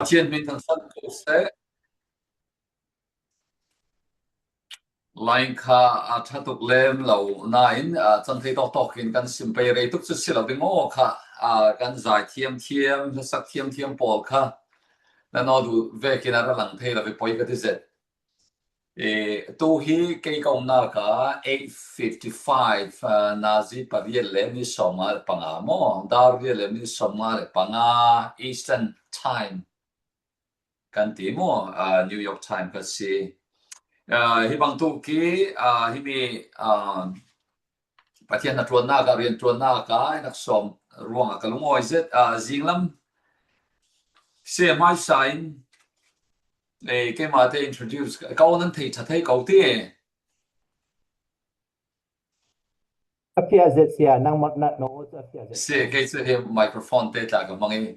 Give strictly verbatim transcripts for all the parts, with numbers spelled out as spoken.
Pathian min thangsak ko seh. Line kha a ṭha tuk lem lo nain, a, cang thei tawktawk in kan sim pei rei tuk cu si lo ding aw kha, a, kan zai thiamthiam, hlasak thiamthiam pawl kha na nawl duh vekin a ra lang thei lo ve poi ka ti zet. E, tu hi kei ka umnak ah eight fifty-five, a, nazi pariat le minit sawmnga le panga maw, dar riat le minit sawmnga le panga Eastern Time kan ti maw, a, New York Time ka si. A, hi bang tu ki, a, hi mi, a, Pathian hnaṭuannak ah, rianṭuannak ah, i nak sawm ruangah ka lungawi zet, a, zinglam si hmaisa in, e, keimah te introduce, ka aw nan thei ṭha thei ko ti. A phiah zet sia, nang mat na no cu a phiah zet. Si, kei cu hi microphone te tla ka hmang i.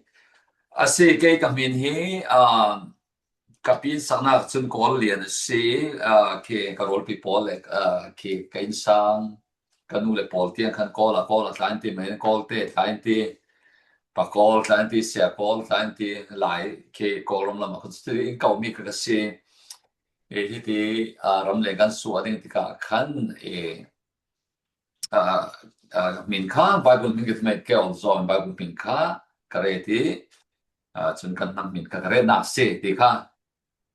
A si, kei ka hmin hi, a, ka pinsaknak cun Kawl lian a si, a, khi ka rualpi pawl le, a, khi ka innsang, ka nu le pawl tiang khan Kawl a, Kawl a tla in ti, mah in Kawl te tla in ti, pa Kawl tla in ti, sia Kawl tla in ti, lai khi Kawl ram lam a khun si in ka um mi kha ka si. E, hiti, a, ram le kan suah ding tikah khan, e, a, a, min kha, Bible min ka ti mai kei ol zaw, Bible min kha ka ret i, a, cun kan hnak min kha ka retnak si ti kha.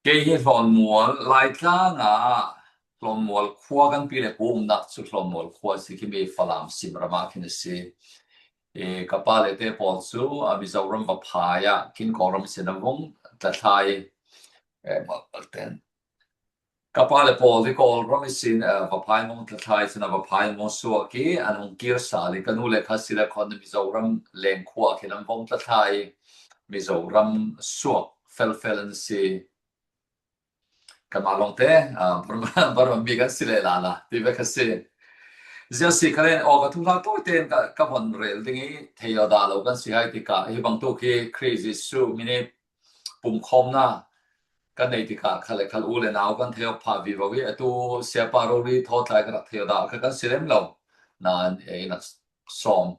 Kei hi Hlawnmual, Laitlang ah Hlawnmual khua kan pi le pu umnak cu Hlawnmual khua si khi mi Falam sim ram ah khin a si. E, ka pa le te pawl cu, a, Mizoram Vaphai ah khin Kawlram sin a vung tlathlai. E, mal, mal ten. Ka pa le pawl hi Kawlram ihsin, a, Vaphai mong tlathlai cun a Vaphai mong suak i an hong kir sal i ka nu le kha si le khon Mizoram lengkhua khin an vong tlathlai Mizoram suak felfel an si. Kanmah lawngte, a, Burma, Burma mi kan si le lala, ti ve kha si. Zia si kha len, aw, ka thuhla tawite in ka, ka von rel ding i thei aw dah lo kan si hai tikah, hi bang tu khi Khrih Jesuh min i pumkhawmna kan nei tikah khal le khal u le nau kan thei awk phah vivo i, atu siapa rori thawtlai ka rak thei aw dah kha kan si lem lo. Nain, e, i nak sawm,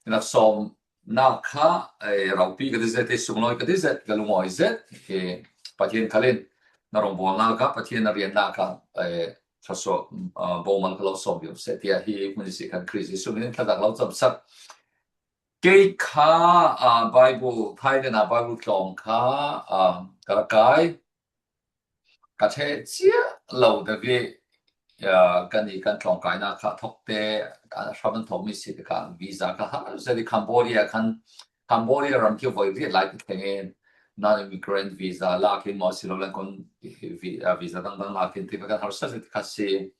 i nak sawm nak kha, e, ropi ka ti zet i sunglawi ka ti zet, ka lungawi zet, e, Pathian khal in na rongbawlnak ah, Pathian na riannak ah, e, thluasuah, a, bawmal ka lo sawm vivo seh tiah hi hmun i si khan Khrih Jesuh min in thluachuah lo camsak. Kei kha, a, Bible, Thailand a Bible tlawng kha, a, ka rak kai. Ka ṭheh cia lo deuh i, a, kan i kan tlawngkaina kha thokte, a, hram an thawkmi si tikah visa ka har zet i Cambodia khan, Cambodia ram khi voi riat lai ka thleng in, non-immigrant visa lak in maw si lo leng kun vi-, a, visa dangdang lak in ti ve kan harsa zet kha si.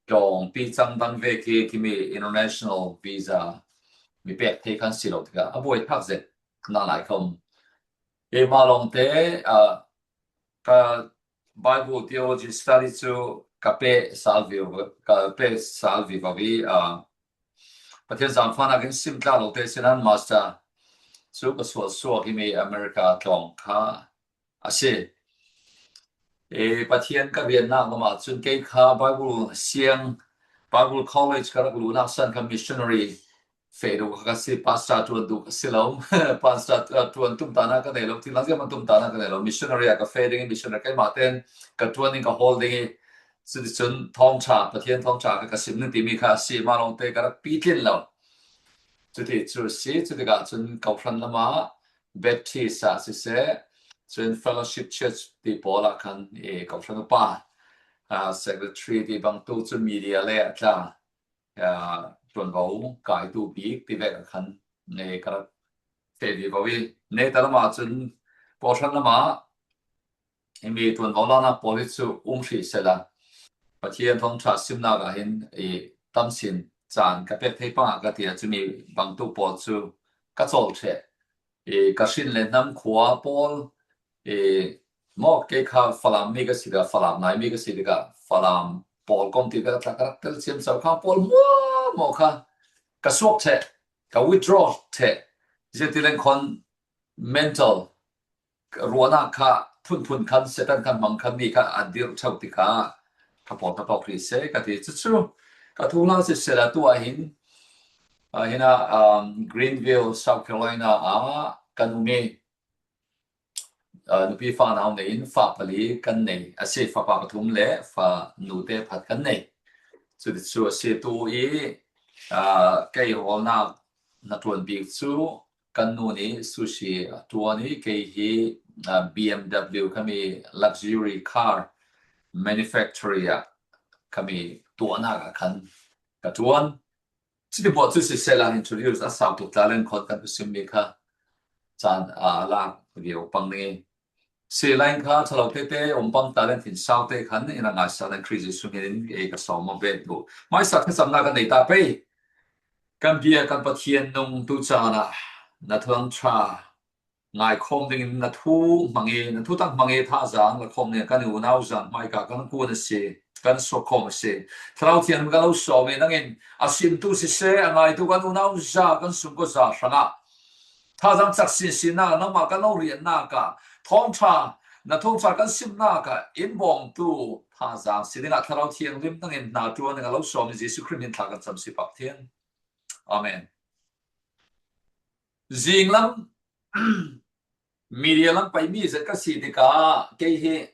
Tlawngpi cang dang ve khi, khi mi international visa mi pek thei khan si lo tikah a buai thak zet na lai kha um. E, mah lawngte, a, ka Bible theology study cu ka peh sal vivo, ka peh sal vivo i, a, Pathian zaangfahnak in sim tla lote si nan master cu ka sual suak i mi America tlawng kha a si. E, Pathian ka riannak lamah cun kei kha Bible siang, Bible College ka rak luhnak san kha missionary feh duh kha ka si, pastor ṭuan duh ka si lo. Pastor, uh, ṭuan tumtahnak ka nei lo, thil dang ziahman tumtahnak ka nei lo. Missionary ah ka feh ding i, missionary keimah tein ka ṭuan ding, ka hawl ding i, cuticun thawngṭha, Pathian thawngṭha kha ka sim ning timi kha a si, mah lawngte ka rak pitlin lo. Cuti cu si, cutikah cun kohhran lamah Baptist ah siseh, cun Fellowship Church ti pawl ah khan, eh, kohhran upa, ah, secretary ti bang tu cu media le a tla, ah, ṭuanvo kaitu bik ti vek ah khan, eh, ka rak feh vivo i, neta lamah cun kohhran lamah himi ṭuanvo lanak pawl hi cu um hrih sehla Pathian thawngṭha simnak ah hin i tamsin caan ka pek thei pangah ka ti ah cumi bangtuk pawl cu ka cawl ṭheh. I ka hrin le hnam khua pawl, i maw kei kha Falam mi ka si tikah, Falam nai mi ka si tikah, Falam pawl kom ti ka tla ka rak tel ciamco kha pawl muahmuah kha ka suak ṭheh, ka withdraw ṭheh. Ziah ti leng khawn mental ruahnak kha phunphun khan, Satan khan hmang khan mi kha a dirh ṭheuh tikah ka pawl ka tawk rih seh ka ti. Cucu ka thuhla siseh la tu ah hin, ah, hinah, um, Greenville, South Carolina ah kan um i, nupi fanau nei in fa pali kan nei a si, fapa pathum le fa nute phat kan nei. Cuti cu a si tu i kei hawlnak na tuan bik cu kan nu nih sushi a tuan i kei hi B M W kami luxury car manufacturer ah kami tuahnak ah khan ka tuan. Cuti buat cu siseh la introduce a sau tuk tla len khon kan ka simmi kha caan a lak viau pang ni. Si lain kha thalo tete um pang tla len thin sau te khan in a ngai sa len Khrih Jesuh hmin in ei ka sawm a bet bu. Mai sa kha samna kan nei ta pei. Kan bia kan Pathian nung tu caan ah na thuang tha ngai khawm dingin na thu hmang i, na thutak hmang i thazaang la khawm ning kan unau zan hmai ka kan kun a si, kan suak khawm a si. Thlarau Thianghlim kan lo sawm i nangin a simtu siseh, a ngaitu kan unau za, kan sungkaw za hrangah thazaang cak sinsinnak nangmah kan lo riannak ah thawngṭha, na thawngṭha kan simnak ah in bawmtu thazaang si dingah Thlarau Thianghlim nangin hna tuan dingah lo sawm i Jesuh Khrih min thla kan cam si pak thiang. Amen. Zinglam media lam pai mi zet ka si tikah kei hi,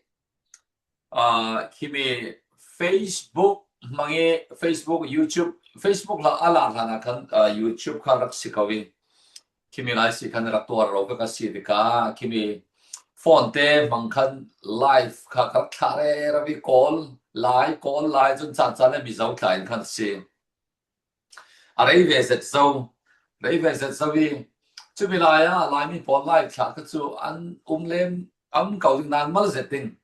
ah, khimi Facebook hmang i Facebook, YouTube, Facebook la a la hlan ah khan, ah, YouTube kha rak si ko i khimi lai si khan rak tuar ro ka ka si tikah khimi phone te hmang khan live kha ka rak thlah rero i call lai, call lai cun caan caan le mi zo tla in khan si. A rei ve zet zo, rei ve zet zo i cumi lai ah Laimi pawl lai thlah kha cu an um lem, an um ko ding nan mal zet ding.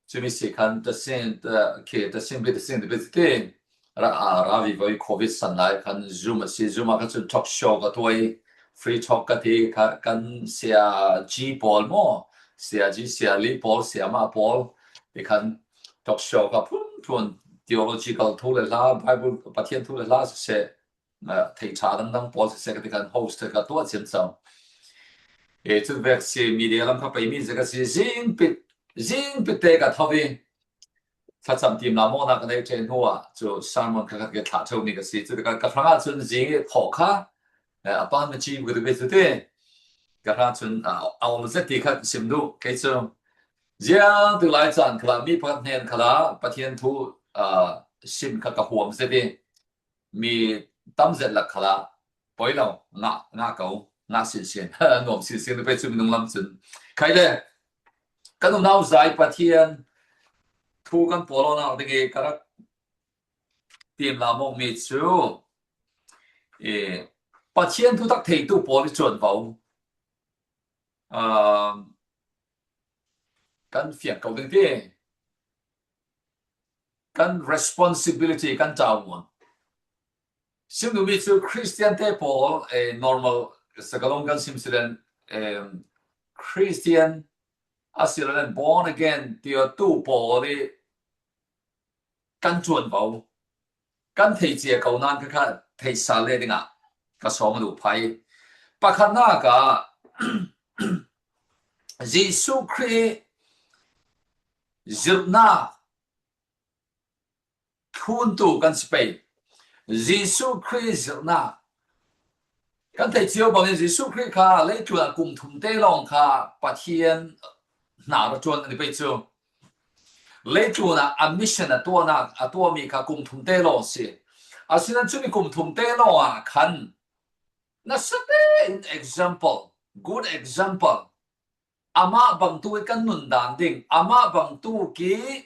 Cumi si khan tasin, ta, khi tasin bi tasin bi ti ra, a, ra vivo i Covid san lai khan Zoom a si, Zoom a kha cun talk show ka tuai, free talk ka ti kha kan sia G pawl maw, sia G, sia Li pawl, sia ma pawl i khan talk show ka phun phun theological thu le hla, Bible Pathian thu le hla siseh, ah, thei ṭha dangdang pawl siseh ka ti khan host ka tuah ciamco. E, cu vek si media lam kha pei mi zet ka si zing pit, zing pit te ka tho i thlacam tim la mawhna ka nei ṭe hnu ah cu sermon kha khat ka thlah ṭheu mi ka si. Cu ka, ka hrangah cun zing i thawh kha, eh, a pan ma ci ka ti ve cu ti. Ka hrang cun, ah, a om zet ti kha sim duh kei cu. Ziang tu lai caan khalah mi pakhat hnen khalah Pathian thu, ah, sim kha ka huam zet i mi tam zet lak khalah poi lo, ngah, ngah ko, ngah sinsin, nuam sinsin pei cu minung lam cun. Khai le, kan unau zai Pathian thu kan pawl awknak ding i ka rak tim la mawk mi cu, eh, Pathian thutak theitu pawl i cuan vo. Um, kan fiang ko ding ti, kan responsibility kan ṭawn. Sim duhmi cu Khristian te pawl, eh, normal, sakalong kan sim si len, em, Khristian a si len born again ti tu pawl i kan cuan vo, kan thei cia ko nan kha kha theihsa le dingah ka sawm a duh phai. Pakhatnak ah Jesuh Khrih zirhnak thluntu kan si pei. Jesuh Khrih zirhnak kan theih cio bangin Jesuh Khrih kha leitlun ah kum thum te lawng kha Pathian hna ra ṭuan a ni pei cu. Leitlun ah a mission a tuahnak, a tuahmi kha kum thum te lawng si. Asinain cumi kum thum te lawng ah khan nasa tein example, good example, amah bangtuk i kan nun dan ding, amah bangtuk i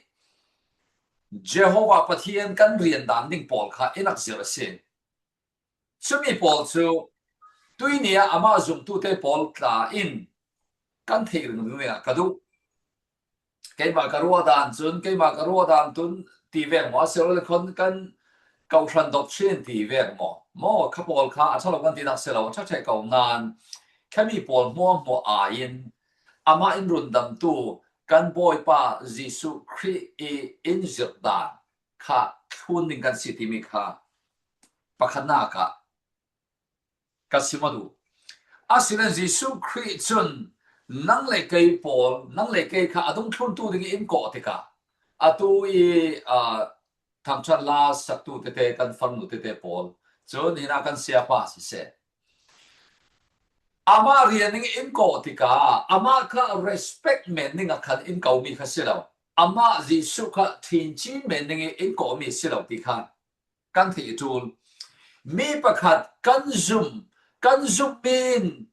Jehovah Pathian kan rian dan ding pawl kha i nak zir a si. Cumi pawl cu tuini ah amah zumtute pawl tla in kan theih ringring dingah ka duh. Keimah ka ruah dan cun, keimah ka ruah dan cun ti vek maw, a si lo le khon kan kohhran doctrine ti vek maw, maw kha pawl kha a ṭha lo kan tinak si lo, a ṭha ṭheh ko nan khami pawl hmuahhmuah ai-in amah in rundamtu kan Bawipa Jesuh Khrih i in zirh dan kha thlun ding kan si timi kha pakhatnak ah ka sim a duh. Asinain Jesuh Khrih cun nang le kei pawl, nang le kei kha a dungthluntu ding in kawh tikah atu i, aa, thangṭhat la saktu tete kan farnu tete pawl cun hinah kan siapa siseh, Amah rian ding in kawh tikah amah kha respect men ding a khan in ko mi kha si lo. Amah Jesuh kha thinci men ding in kawh mi si lo ti kha kan theih tul. Mi pakhat kan zum, kan zum in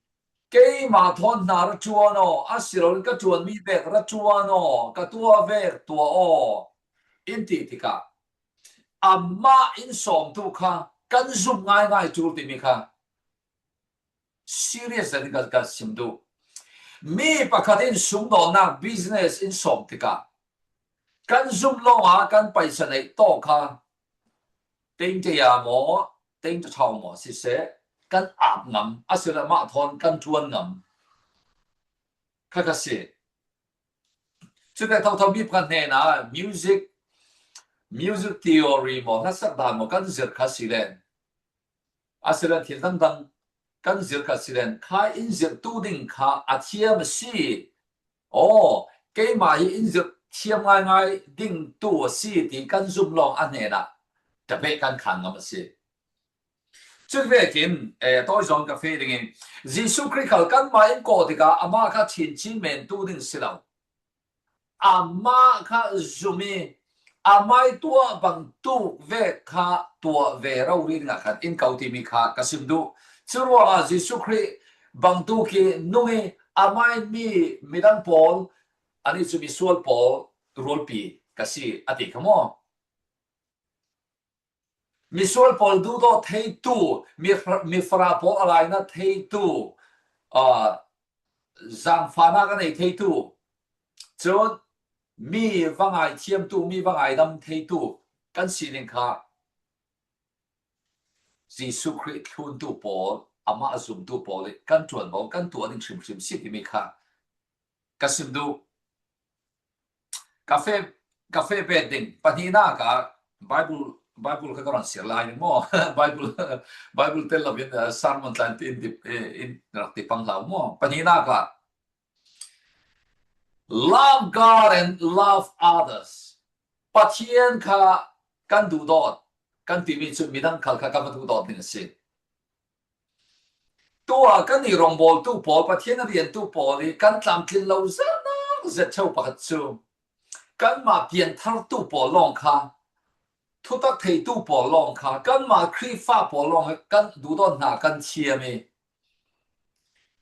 keima thawn hna ra ṭuan aw, a si lo in ka ṭuan mi vek ra ṭuan aw, ka tua vek tua aw in ti tikah amah in sawmtu kha kan zum ngaingai tul timi kha serious in ka, ka sim duh. Mi pakhat in sumdawnnak business in sawm tikah kan zum lawngah kan paisa neih tawh kha teng teya maw, teng tathau maw siseh, kan ap ngam, a si lo amah thawn kan ṭuan ngam kha ka si. Cute thotho mi pakhat hnenah music, music theory maw, hlasak dan maw kan zir kha si len, a si len thil dangdang kan zir kha si len, kha in zirtu ding kha a thiam a si. Aw, keima hi in zir thiam ngaingai ding tu a si ti kan zum lawng a hnenah tabeh kan khan ngam a si. Cun vekin, eh, tawi zawn ka feh dingin, Jesuh Khrih khal kanmah in kawh tikah amah kha thinci mentu ding si lo. Amah kha zum i, amah i tuah bangtuk vek kha tuah ve rori dingah khan in ko timi kha ka sim duh. Curuangah Jesuh Khrih bangtuk i nung i, amah in mi, midang pawl, a nih cu misual pawl rualpi ka si a ti kha maw? Misual pawl duhdawt theitu, mi, mifara pawl a laina theitu, aa, zangfahnak a nei theitu, cun mi va ngaithiamtu, mi va ngaidam theitu kan si ding kha Jesuh Khrih thluntu pawl, amah a zumtu pawl i kan ṭuan maw, kan tuah ding hrimhrim si timi kha ka sim duh. Ka feh, ka feh bet ding. Pahnihnak ah Bible, Bible kha ka ron siar lai ding maw? Bible, Bible tel lo in, uh, sermon tlan ti in, in rak ti pang hlau maw? Pahnihnak ah love God and love others. Pathian kha kan duhdawt kan timi cu midang khal kha kan va duhdawt ding a si. Tua kan i rongbawltu pawl, Pathian a riantu pawl i kan tlamtlin lo zet nak zet cheu pakhat cu kanmah pianthartu pawl lawng kha, thutak theitu pawl lawng kha, kanmah Khrihfa pawl lawng kha kan duhdawt hna kan thiam i,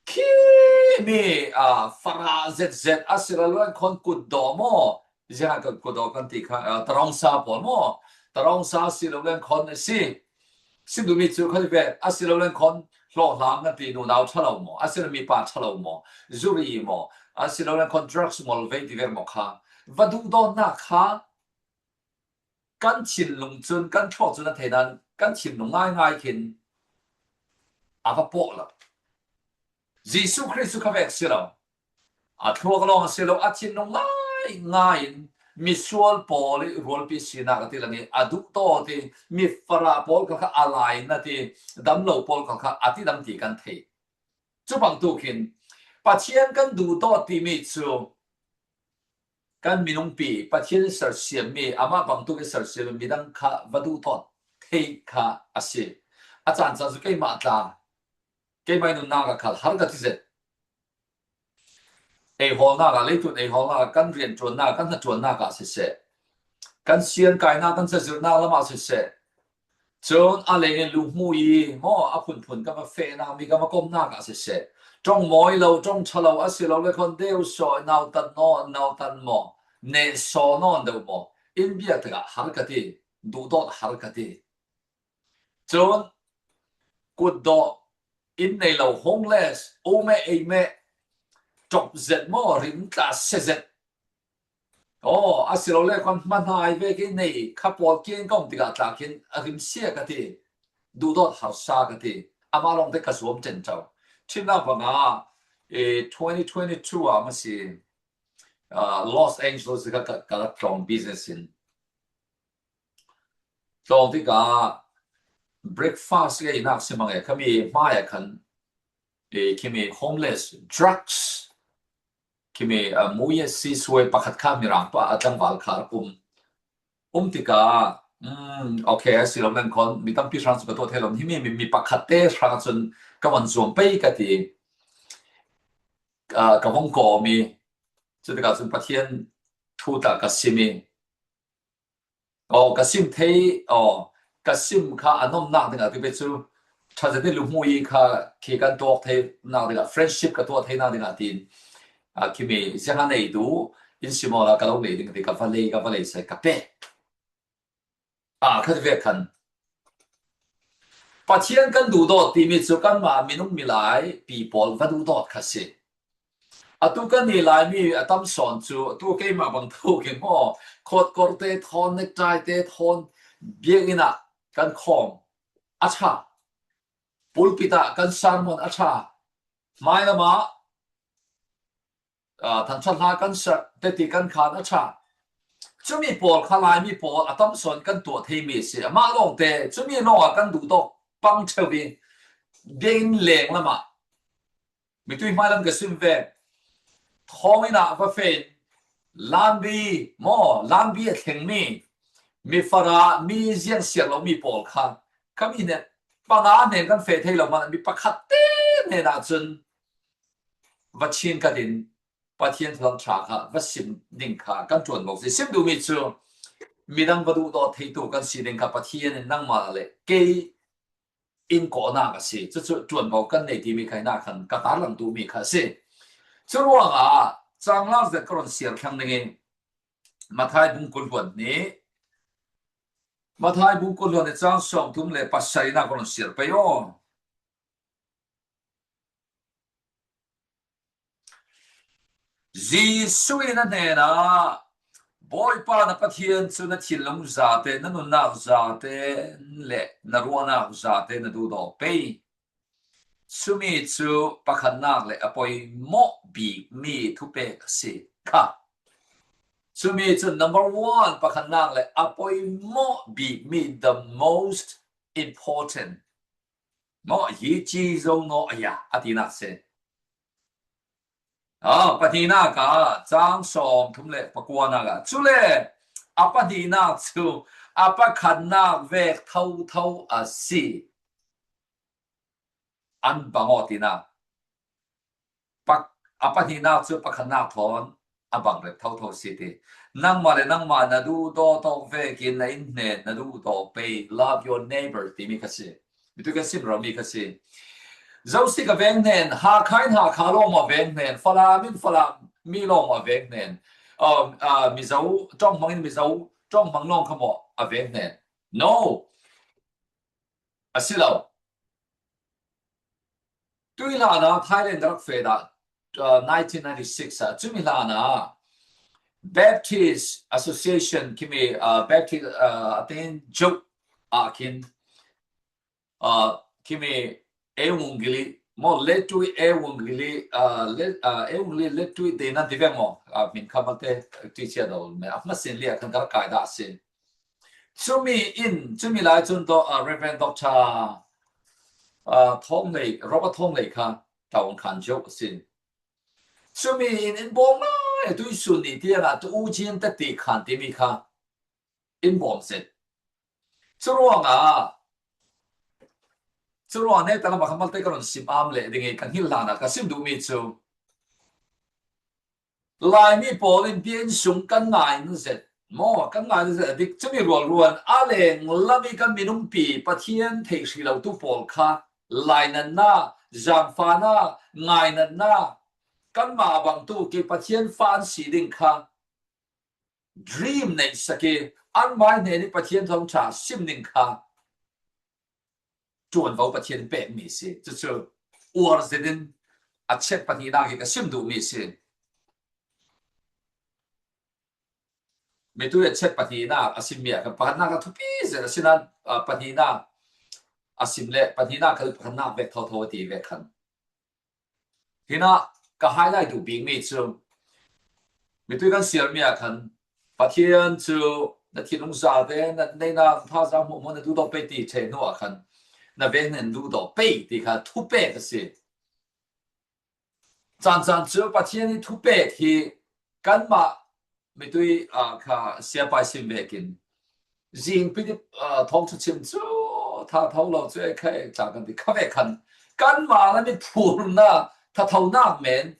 khi mi, aa, farah zetzet a si lo leng khawn kutdawh maw? Ziangah kan kutdawh kan ti kha, aa, tarawngsa pawl maw? Tarawngsa a si lo leng khawn a si. Si duhmi cu kha ve, a si lo leng khawn hlawhhlang kan ti, nunau ṭha lo maw? A si lo mipa ṭha lo maw? Zuri maw? A si lo leng khawn drugs maw, vei ti ve maw kha? Va duhdawtnak kha kan thinlung cun, kan thluak cun a thei nain kan thinlung ngaingai khin a va pawh lo. Jesuh Khrih cu kha vek si lo. A thluak lawng a si lo, a thinlung ngaingai in misual pawl i rualpi sinak a ti lang i, a duhdawt i, mi farah pawl khal kha a laina ti, dam lo pawl khal kha a tidam ti kan thei. Cu bangtuk in Pathian kan duhdawt timi cu kan minungpi, Pathian i sersiammi, amah bangtuk i sersiammi midang kha va duhdawt thei kha a si. A caan caan cu keimah tla, keimah i nunnak ah khal har ka ti zet. Ei hawlnak ah, leitlun ei hawlnak ah, kan rianṭuannak, kan hnaṭuannak ah siseh, kan siangkainak, kan cazirhnak lamah siseh, cun a lei in luhmu i maw, a phunphun kan va fehnak, mi kan va komnak ah siseh, ṭong mawi lo, ṭong ṭha lo a si lo le khawn deuh saw, nautat nawn, nautat maw, neh saw nawn deuh maw, in biak tikah har ka ti, duhdawt har ka ti. Cun kutdawh in nei lo, homeless, umeh eimeh, ṭop zet maw, rim tla se zet. Aw, a si lo le khawn hmanhai vek i nei kha pawl kiang ka um tikah tla khin a rim sia ka ti, duhdawt harsa ka ti. Amah lawngte ka zuam ṭenṭo. Ṭhimnak bangah, eh, twenty twenty-two ah masi, ah, Los Angeles ka, ka, ka tlawng business in tlawng tikah breakfast ngeinak si mang e, khami hmai ah khan, eh, khimi homeless, drugs, khimi, ah, muye si suai pakhat kha Mirang pa a tlangval kha um. Um tikah, um, okay, a si lo nan khawn, mi tampi hrang cu ka tuah thei lo, himi mi, mi pakhat te hrang cun ka van zuam pei ka ti. ah, ka vong kawm i, cutikah cun Pathian thu tla ka sim i, aw, ka sim thei, aw, ka sim kha a nomnak dingah, tu pi cu ṭha zetin lunghmu i kha khi kan tuak theinak dingah, friendship ka tuah theinak dingah tiin, ah, khimi ziang a nei tu, in sim awla ka lo nei ding ti ka va lei, ka va lei sai ka pe. Ah, kha vek khan Pathian kan duhdawt timi cu kanmah minung milai pi pawl va duhdawt kha si. Atu kan i Laimi a tam sawn cu, atu keimah bang tho kei maw, khawtkorte thawn, necktie te thawn, biakinn ah kan khawm a ṭha. Pulpit ah kan sermon a ṭha. Hmailam ah, ah, thangṭhat hla kan sak, teti kan khan a ṭha. Cumi pawl kha Laimi pawl a tam sawn kan tuah theimi a si. Amah lawngte, cumi lawngah kan duhdawt pang ṭheu i, biakinn leng lamah, mitui hmailam ka sim ve. Thawnginn ah va fen, lambi maw, lambi a thlengmi, mi fara, mi ziang siar lomi pawl kha, ka mi hnen, panga hnen kan feh thei lo hmanah mi pakhat te hnenah cun va chin ka din, Pathian thu lam ṭha kha va sim ding kha kan ṭuan lo si. Sim duhmi cu midang va duhdawt theitu kan si ding kha Pathian in nangmah le kei in kawhnak a si. Cucu ṭuanvo kan nei timi kha hinah khan ka tarlang duhmi kha a si. Curuangah cang lak zet ka run siar thlang ding i, Matthai bung kul hluan hnih, Matthai bung kul hluan hnih cang sawmthum le pasarih na ka run siar pei aw. Jesuh in a hnenah, Bawipa na Pathian cu na thinlung zate, na nunnak zate le na ruahnak zate na duhdaw pei. Cumi cu pakhatnak le a poimawh bikmi thupek a si kha. Cumi cu number one, pakhatnak le a poimawh bikmi, the most important. Maw hi ci zo naw a ya a tinak si. Ah, pahnihnak ah cang sawmthum le pakuanak ah, cule a pahnihnak cu a pakhatnak vek thotho a si. An bang aw tinak. Pak-, a pahnihnak cu pakhatnak thawn a bang rep thotho si ti. Nangmah le nangmah na duhdaw tawk vekin na innhnen na duhdaw pei, love your neighbor, timi kha si. Mitu kan sim romi kha si. Zosi ka veng hnen, Hakha in Hakha lawng maw veng hnen, Falam in Falam mi lawng maw veng hnen. Um, uh, Mizo, Ṭawnghmang in Mizo, Ṭawnghmang lawng kha maw a veng hnen. No. A si lo. Tui hlanah Thailand ka rak feh dah, uh, nineteen ninety-six ah, cumi hlanah Baptist Association, khimi, uh, Baptist, uh, a ten joke ah khin, uh, khimi Evangeli maw, letui Evangeli, uh, le, uh, Evangeli letui te nan ti veng maw, uh, min kha malte ti cia do me a hmasin lia khan ka rak kai dah a si. Cumi in, cumi lai cun do, uh, Reverend Doctor, uh, Thawng Lei, Robert Thawng Lei kha tawng khan jo a si. Cumi in in bawm lai, tui sun ni tiangah tu u cin tati khan timi kha in bawm set. Curuangah, curuang ne tana makhamal te ka run sim am le ding i ka hngil hlanah ka sim duhmi cu Laimi pawl in biakinn sung kan ngai na zet maw, kan ngai na zet a dik cumi rualruan a leng lam i kan minungpi Pathian theih hrih lotu pawl kha lainatna, zangfahna, ngainatna, kanmah bangtu ki Pathian fa an si ding kha dream neihsak i, anmai hnen i Pathian thawngṭha sim ding kha ṭuanvo Pathian pekmi si. Cucu uar zetin a chet pahnihnak hi ka sim duhmi si. Mitui a chet pahnihnak a simmi ah khan pakhatnak a thupi zet a si nain, ah, pahnihnak a sim le pahnihnak kha pakhatnak vek thotho a ti vek khan. Hinah ka highlight duh bikmi cu mitui kan siarmi ah khan Pathian cu na thinlung zate, na neihnak thazaang hmuahhmuah na duhdaw pei ti ṭheh hnu ah khan na veng hnen duhdaw pei ti kha thupek a si. Caancaan cu Pathian i thupek hi kanmah mitui, ah, kha siapa i sim vekin zingpi, ah, thawngṭha chim cu thatho lo cu e kha e tla kan ti kha ve khan kanmah na miphurna thathonak men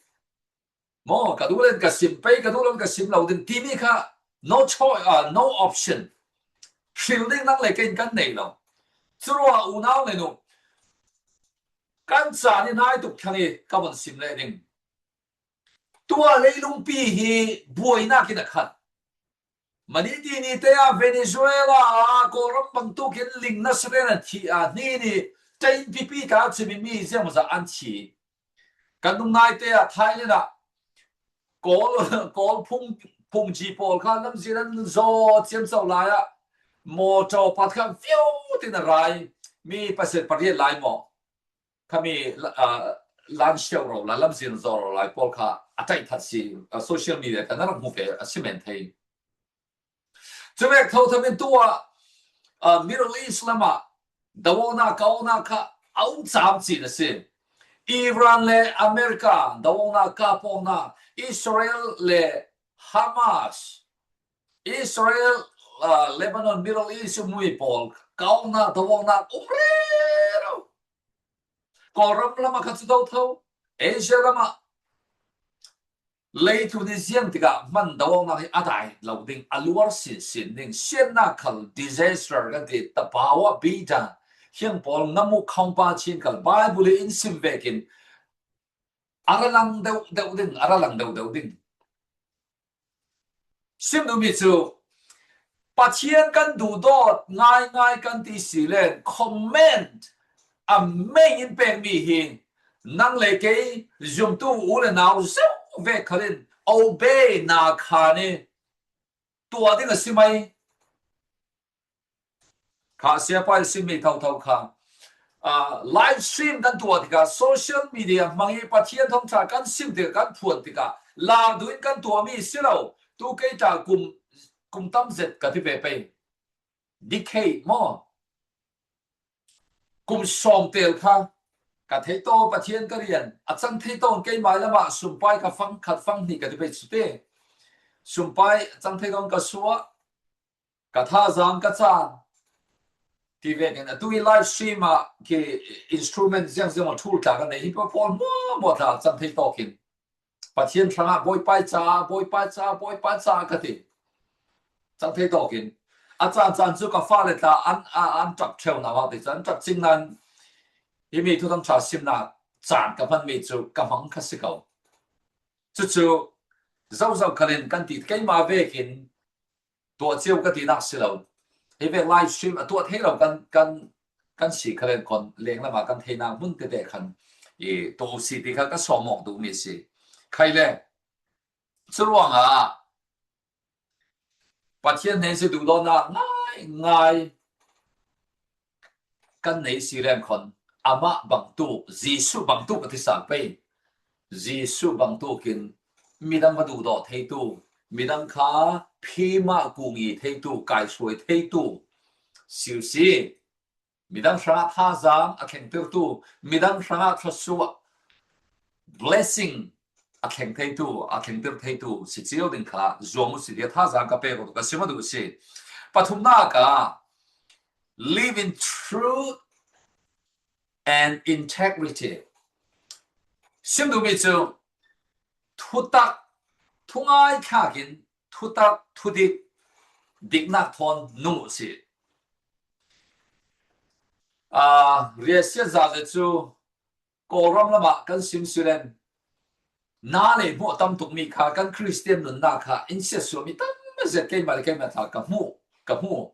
Maw, ka duh len ka sim pei, ka duh len ka sim lo ding timi kha no choice, uh, no option. Hril ding nang le kei in kan nei lo. Curuangah unau le nu, kan caan i hnai tuk thang i ka von sim le ding. Tua leilungpi hi buainak in a khat. Mani ti nite ah Venezuela ah Kawlram bangtukin ling na seren a thi a hni ni, tain pipi ka cimi mi ziangmasa an thi. Kan nung naite ah Thailand ah Kawl, Kawl phung, phung ji pawl kha lamzin an zaw ciamco lai ah mawtaw pakhat kha viau tin a rai, mi paset pariat lai maw? Khami, ah, lan siau ro la lamzin zaw ro lai pawl kha a taithat si, ah, social media kan a rak hmu ve a si men thei. Cuvek thothamin tua, ah, Middle East lamah dawawkna kauna kha a um cam cin a si. Iran le America dawawkna kapawkna, Israel le Hamas, Israel, ah, Lebanon, Middle East mui pawl kauna dawawkna um rero. Kawlram lamah kha cu do tho, Asia lamah leitung hi ziang tikah hman dawawknak hi a dai lo ding, a luar sinsin ding, siatnak khal disaster kan ti, tapawa bida, hiang pawl ngamu khawngpa chin khal Bible in sim vekin a ra lang deuh deuh ding, a ra lang deuh deuh ding. Sim duhmi cu Pathian kan duhdawt ngaingai kan ti si len comment a mei in pekmi hi. Nang le kei zumtu u le nau zeuh vek khalin obey na khan i tuah ding a si mai. Kha siapa i simmi thotho kha, ah, live stream kan tuah tikah, social media hmang i Pathian thawngṭha kan sim tikah, kan phuan tikah, lau duh in kan tuahmi si lo. Tu kei ta kum, kum tam zet ka ti ve pei. Decade maw? Kum sawm tel kha ka theih tawh Pathian ka rian, a cang thei tawh keimah lamah sumpai ka fang khat fang hnih ka ti pei cu ti. Sumpai a cang thei tawh ka suah, ka thazaang ka caan ti vekin, atu i live stream ah khi instrument ziangziang a ṭhul tla ka nei hi, pawl hmuahhmuah tla cang thei tawkin Pathian hrangah Bawipa i ca, Bawipa i ca, Bawipa i ca ka ti. Cang thei tawkin a caan caan cu ka fale tla an, a, an ṭap ṭheu na hau ti cu an ṭap cing nan himi thuthang ṭha simnak caan ka hmanmi cu ka hmang kha si ko. Cucu zozo khalin kan ti, keimah vekin tuah cio ka tinak si lo. Hi vek live stream a tuah thei lo kan, kan, kan si kha len khon lenglamah kan theinak hmun tete khan i tuah si ti kha ka sawmawk duhmi si. Khai le, curuangah Pathian hnen si duhdawtnak ngaingai kan nei si len khon amah bangtuk, Jesuh bangtuk a ti sal pei. Jesuh bangtukin midang va duhdaw theitu, midang kha phimah kungi theitu, kaihruai theitu si uh si. Midang hrangah thazaang a thlengtertu, midang hrangah thluasuah, blessing a thleng theitu, a thlengter theitu si cio ding kha zuam uh si, tia thazaang ka pek uh ka sim a duh si. Pathumnak ah live in truth and integrity. Sim duhmi cu thutak, thungai thlakin thutak, thudik, diknak thawn nung uh si. Ah, riahsiat zahzet cu Kawlram lamah kan sim si len, na le hmuh a tam tukmi kha kan Khristian nunnak kha in siatsuahmi tam zet keimah le keimah tla ka hmuh, ka hmuh.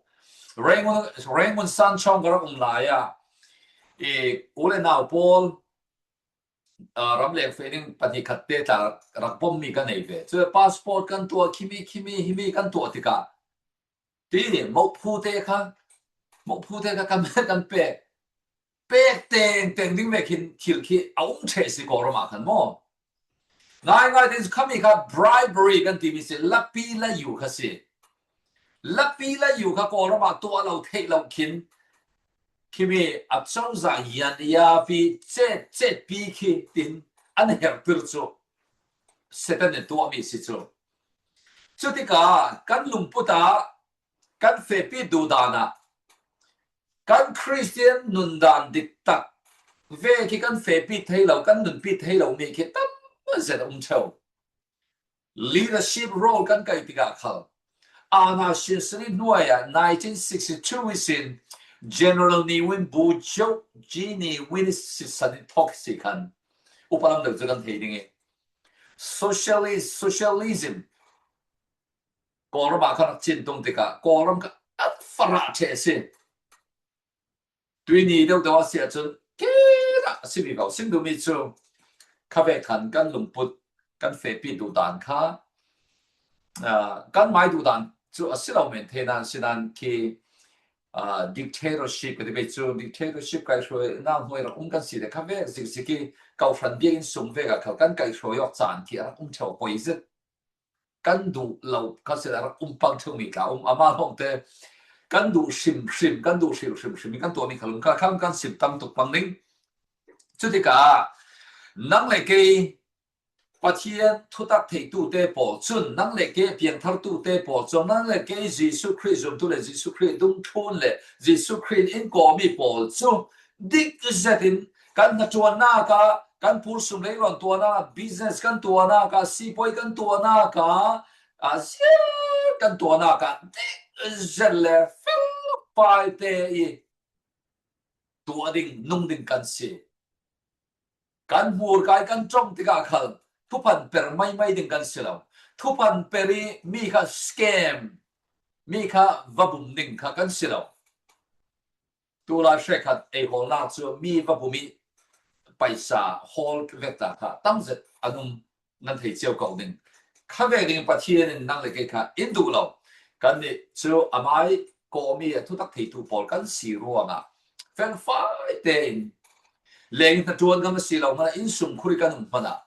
Rangoon, Rangoon Sanchawng ka rak um lai ah, i u le nau pawl, aa, ramleng feh ding pahnih khatte tla rak bommi ka nei ve. Cun passport kan tuah, khimi, khimi, himi kan tuah tikah ti, mokphute kha, mokphute kha kan, kan pek, pek tengteng ding vekin thil khi a um ṭheh si Kawlram ah khan maw. Ngaingai tein khami kha bribery kan timi si, lapi layu kha si. Lapi layu kha Kawlram ah tuah lo theih lo khin, khimi a cozah yan yapi cet, cetpi khi tin an herhtir cu Satan in tuahmi si cu. Cutikah kan lungput ah kan fehpi duhdan ah kan Khristian nundan diktak ve khi kan fehpi thei lo, kan nunpi thei lomi khi tam zet a um ṭheu. Leadership role kan kaih tikah khal, aana sinsen i hnuai ah nineteen sixty-two i sin General Ne Win bu Jo Ji Ne Win i sisan in thawk si khan upa lam deuh cu kan thei ding i, socialist, socialism Kawlram ah khan a cin tung tikah Kawlram kha a farah ṭheh a si. Tuini deuhdeuh a si ahcun kei dah a si vivo sim duhmi cu khavek khan kan lungput kan fehpi duh dan kha, aa, kan mai duh dan cu a si lo men thei nan si nan khi, aa, dictatorship ka ti pei cu dictatorship kaihhruai nang hnuai rak um kan si te khavek zikzik i kohhran biakinn sung vek ah khal kan kaihhruai awk caan khi a rak um ṭheu poi zet. Kan duh lo kha si a rak um pang ṭheumi tla um ama lawngte kan duh hrimhrim, kan duh hrimhrim hrim i kan tuahmi kha lum kha kham kan sim tam tuk pang ding. Cutikah nang le kei Pathian thutak theitute pawl cun, nang le kei piangthartute pawl cun, nang le kei Jesuh Khrih zumtu le Jesuh Khrih dungthlun le Jesuh Khrih in kawmi pawl cu dik zetin kan hnaṭuannak ah, kan pur sum leilawn tuahnak, business kan tuahnak ah, sipuai kan tuahnak ah, a zial kan tuahnak ah dik zet le felpaite i tuah ding, nung ding kan si. Kan hmurkai kan ṭong tikah khal thuphan per maimai ding kan si lo. Thuphan per i mi kha scam, mi kha va bum ding kha kan si lo. Tulai hrekkhat ei hawlnak cu mi va bum i paisa hawl vekta kha tam zet an um, nan thei cio ko ding. Khavek ding Pathian in nang le kei kha in duh lo. Kannih cu amai kawmi a thutak theitu pawl kan si ruangah felfai tein leng hnaṭuan kan si lo hmanah innsung khur i kan um hmanah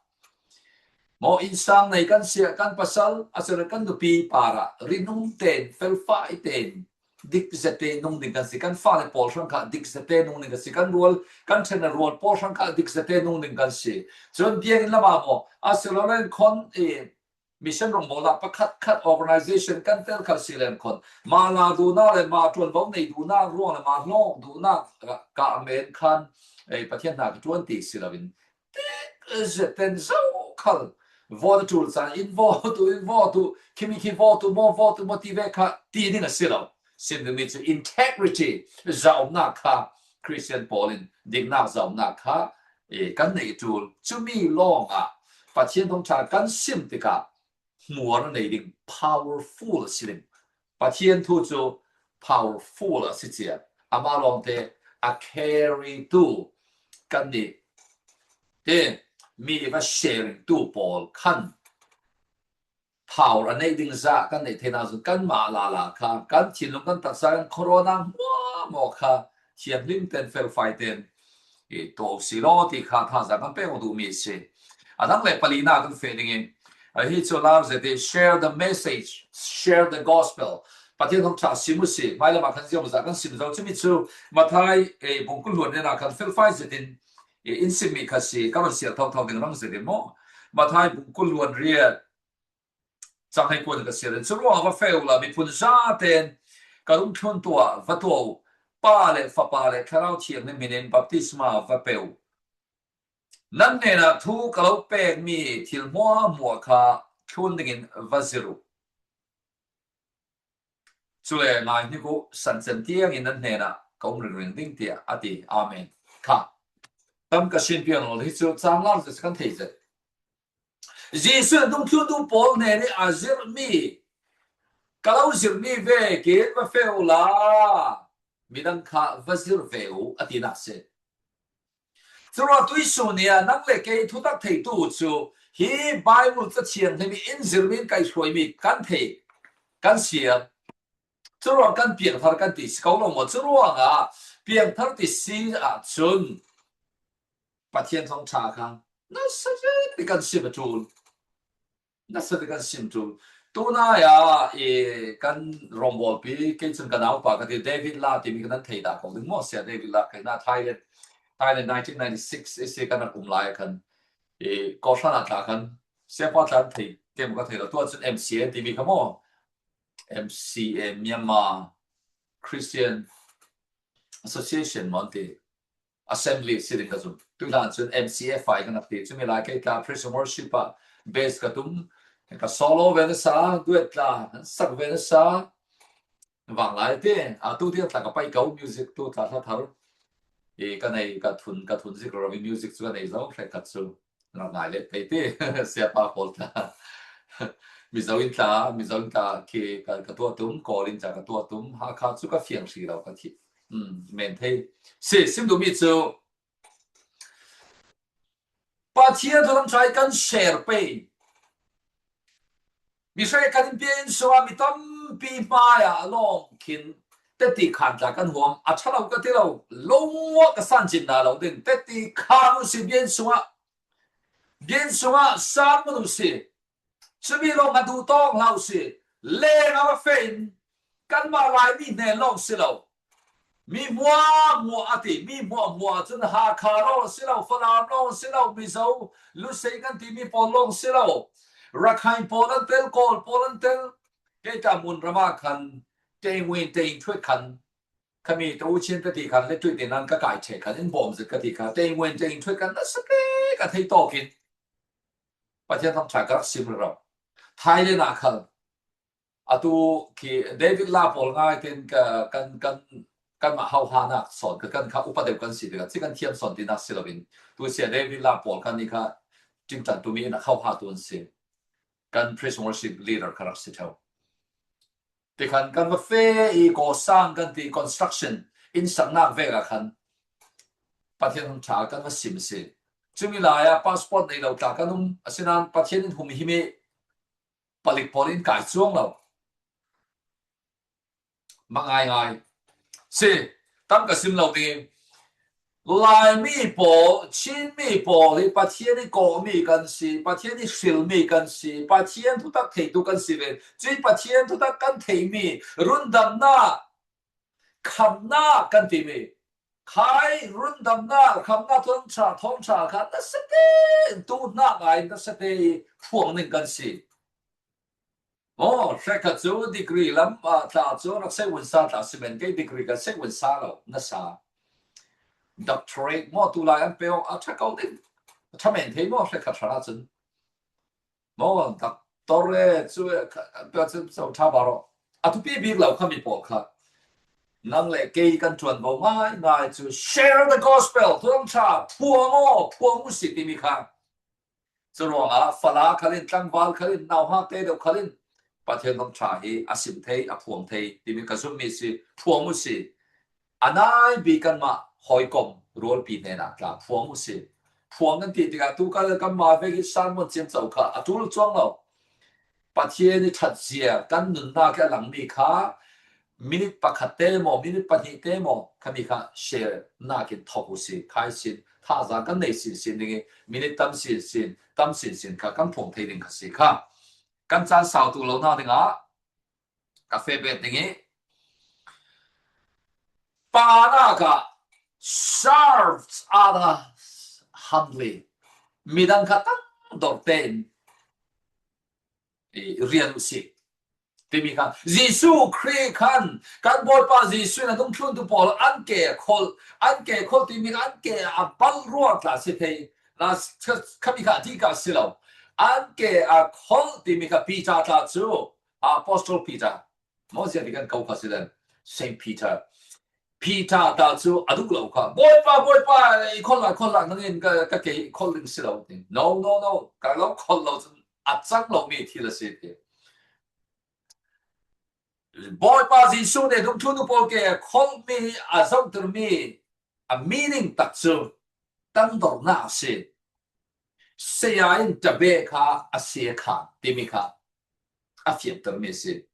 maw, innsang nei kan si ah kan pasal a si lo kan nupi parah rinum tein felfai tein dik zete nung ding kan si, kan fale pawl hrang kha dik zete nung ding kan si, kan rual, kan ṭhenna rual pawl hrang kha dik zete nung ding kan si. Cun biakinn lamah maw, a si lo len khon i mission rongbawlnak pakhat khat organization kan tel kha si len khon, mah la duhnak le mah ṭuanvo nei duhnak ruang le mah hlawk duhnak kah men khan ei Pathian hna ka ṭuan ti si loin dik zeten zo khal vote a ṭul caan in vote uh, in vote uh, khimi khi vote uh maw, vote uh maw ti ve kha ti ding a si lo. Sim dingmi cu integrity zaumnak kha Christian pawl in diknak zaumnak kha, eh, kan neih ṭul. Cumi lawngah Pathian thawngṭha kan sim tikah hmuar a nei ding, powerful a si ding. Pathian thu cu powerful a si cia. Amah lawngte a carry tu kannih te mi va sharing tu pawl khan power a neih ding zah kan neih theihnak cun kanmah lala kha kan thinlung kan taksa kan corona hmuahhmuah kha thianghlim ten felfai ten i tuah si law ti kha thazaang kan pek duhmi a si. A dang le palina kan feh dingin ahi cu lar zete share the message, share the gospel. Pathian thawngṭha sim uh si, hmailam ah kan ziam zah kan sim zo cumi cu Matthai, eh, bungkul hluan riat ah kan felfai zetin, eh, in simmi kha si, ka run siar thotho ding rang zetin maw. Matthai bungkul hluan riat cang hei kuan ka siar in, curuangah va feh uh la miphun zaten ka dungthlun tuah va tuah uh, Pa le Fapa le Thlarau Thianghlim min in baptisma va pe uh. Nan hnenah thu ka lo pekmi thil hmuahhmuah kha thlun dingin va zirh uh. Cule ngai hnik uh, sancen tiangin nan hnenah ka um ringring ding, tiah a ti. Amen. Kha tam ka sin piang lo hi cu canglar zet kan thei zet. Jesuh in dungthluntu pawl hnen i a zirhmi, ka lo zirhmi vekin va feh uh la midang kha va zirh ve uh a tinak si. Curuah tuisun ni ah nang le kei thutak theitu cu hi Bible Cathiang hlim in zirhmi in kaihhruaimi kan thei, kan siar. Curuah kan piangthar kan ti si ko lo maw? Curuangah piangthar ti si ahcun Pathian thawngṭha kha nasa zet kan sim a ṭul. Nasa te kan sim ṭul. Tunai ah i kan rongbawlpi, kei cun ka naupa ka ti, David La timi kan nan thei dah ko ding maw? Sia David La, kei na Thailand, Thailand nineteen ninety-six i si kan rak um lai ah khan i kawhhran ah tla khan siapa tla an thei, kei maw ka thei lo. Tuah cun M C A timi kha maw? M C A, Myanmar Christian Association maw an ti. Assembly si ding ka zum. Tuihlan cun M C F I kan rak ti. Cumi lai kei tla praise and worship ah base ka tum. Ka solo ve na sa, duet tla sak ve na sa. Vanglai te, a tu tiang tla ka pai kau music tu tla tha thar. I ka nei ka thun, ka thun zik rawi music cu ka nei zo, hrek khat cu. Nak ngai le pei te, siapa kawl tla. Mizo in tla, Mizo in tla khi ka, ka tuah tum, Kawl in tla ka tuah tum, Hakha cu ka fiang hri lo ka thi. Hmm, men thei. Si, sim duhmi cu. Pathian thu lam trai kan share pei. Mi hre kan in pian sua mi tampi hmai ah lawng khin teti khan tla kan huam a tha lo ka ti lo, lo muak ka san cin na lo ding teti khan u si bian sua. Bian sua san mun u si. Cumi lo nga duh tawng hlau si. Leng a va fe in kanmah Laimi hnen lawng si lo. Mi hmuahhmuah a ti, mi hmuahhmuah cun Hakha lawng si lo, Falam lawng si lo, Mizo, Lusei kan timi pawl lawng si lo, Rakhine pawl an tel, Kawl pawl an tel, kei ta mun ramah khan, tei nguin tei thuat khan, khami to chin ka ti khan, le tuih te nan ka kai che khan, in bawm zet ka ti khan, tei nguin tei thuat khan, na sa te ka thei tawkin. Pathian thangṭha ka rak sim rero. Thailand ah khal. Atu khi David la pawl ngai ten ka, kan, kan, kanmah hauha nak sawn ka kan kha upa deuh kan si te ka, ci kan thiam sawn ti nak si lo in. Tu sia David la pawl kan ni kha timtan tu mi in a hauha tu an si. Kan praise worship leader ka rak si theu. Ti khan kan va fe i kawsang kan ti construction in saknak vek ah khan Pathian thangṭha kan va sim si. Cumi lai ah passport nei lo tla kan um, asinan Pathian in humhim i palik pawl in kai cuang lo. Mah ngaingai. Si, tam ka sim lo ding. Laimi pawl, Chinmi pawl hi Pathian i kawhmi kan si, Pathian i hrilmi kan si, Pathian thutak theitu kan si ve. Cui Pathian thutak kan theimi, rundamna, khamna kan timi. Khai rundamna, khamna thawngṭha, thawngṭha kha na sa te, tu hna ngai na sa te phuang ning kan si. Aw, hrekkhat cu degree lam ah tla cu rak sei vunsa tla simen kei degree kan sei vunsa lo, na sa. Doctorate maw tu lai an peo a ṭha ko ding. A ṭha men thei maw hrekkhat hrang ahcun. Maw, doctorate cu an peo cu so ṭha baro. A thupi bik lo khami pawl kha. Nang le kei kan ṭuan bo ngaingai cu share the gospel, thawngṭha, phuang aw, phuang u si timi kha. Curuangah fala khalin, tlangval khalin, nauhak te deuh khalin Pathian thawngṭha hi a sim thei, a phuang thei timi ka zummi si, phuang u si. A nai bik kanmah hawikom rualpi hnenah tla phuang u si. Phuang kan ti tikah tu kal kanmah vek hi sermon ciamco kha a ṭul cuang lo. Pathian i ṭhatzia kan nunnak i a langmi kha minute pakhat te maw, minute pahnih te maw, khami kha share nakin thawk u si, khai sin, thaza kan nei sinsin ding i, minute tam sinsin, tam sinsin kha kan phuang thei ding kha si kha. Kan caan sau tu lo na dingah, ka feh bet ding i, panak ah serve others humbly. Midang kha tangdor tein i rian u si. Timi kha, Jesuh Khrih khan, kan Bawipa Jesuh in a dungthluntu pawl an ke a kholh, an ke a kholh timi kha, an ke a bal ruang tla si thei. Na, kha, khami kha a dika si lo. An ke a kholh timi kha Peter tla cu, Apostle Peter. Moses ti kan ko kha si len, Saint Peter. Peter ta cu a duh lo kha. Bawipa, Bawipa, i kholh lai, kholh lai, nangin ka, ka ke i kholh ding si lo. No, no, no. Ka lo kholh lo cun a cang lo mi thil a si ti. Bawipa Jesuh nih dungthluntu pawl ke kholhmi a zohtirmi a meaning tak cu tangdornak a si. Saya in tabeh kha a si a kha timi kha a fiamtermi a si.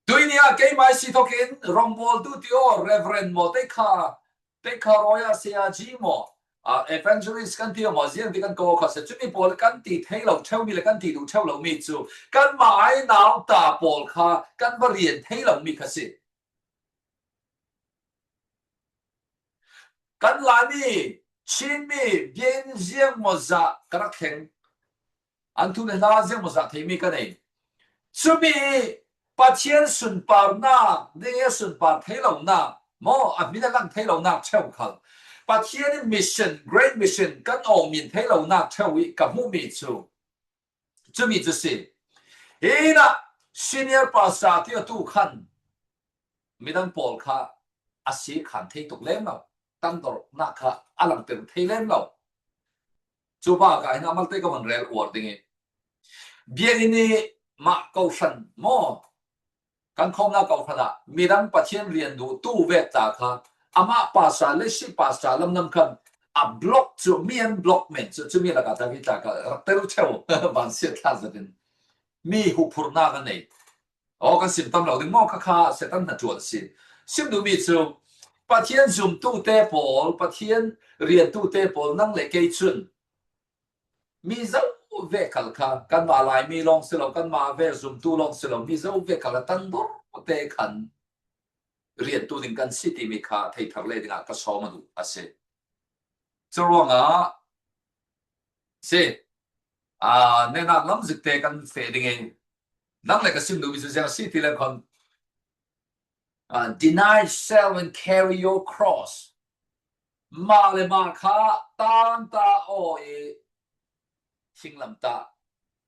Tuini ah keimah i si thokin rongbawltu ti aw, Reverend maw, teikha, teikha rawi ah saya ji maw, ah, evangelist kan ti aw maw, ziang ti kan ko kha si. Cumi pawl kan ti thei lo ṭheumi le kan ti duh ṭheu lomi cu kanmah ai nauta pawl kha kan va rian thei lomi kha si. Kan Laimi, Chinmi, biakinn ziang maw zah ka rak thleng. An thu le hla ziang maw zah theimi ka nei. Cumi Pathian sunparnak ding i a sunpar thei lonak maw, a min a lang thei lonak ṭheu khal. Pathian in mission, great mission kan awng min thei lonak ṭheu i ka hmuhmi cu. Cumi cu si. Hi na, senior pastor tia tu khan midang pawl kha a si khan thei tuk lem lo, tangdornak kha a langter thei lem lo. Cu pa ka hi na malte ka van rel uar ding i, biakinn i mah kohhran maw, kan khawmna kohhran ah midang Pathian rian duh tu vek ta kha, amah pastor le si pastor lamlam khan a block cu, mi an block men cu, cu mi lakah ta hi ta ka rak tel theu, van siat thla zatin mi huphurnak a nei. Aw, kan sim tam lo ding maw, kha kha Satan hna tual a si. Sim duhmi cu Pathian zumtute pawl, Pathian riantute pawl, nang le kei cun mi zo ve kal kha, kanmah Laimi lawng si lo, kanmah ve zumtu lawng si lo, mi zo ve kal kha tangdor te khan riantu ding kan si timi kha theithar le dingah ka sawm a duh a si. Curuangah si, aa, nenak lamzikte kan feh ding i, nang le ka sim duhmi cu ziang a si ti le khon, aa, deny self and carry your cross. Mah le mah kha tanta aw i, thinglamtah,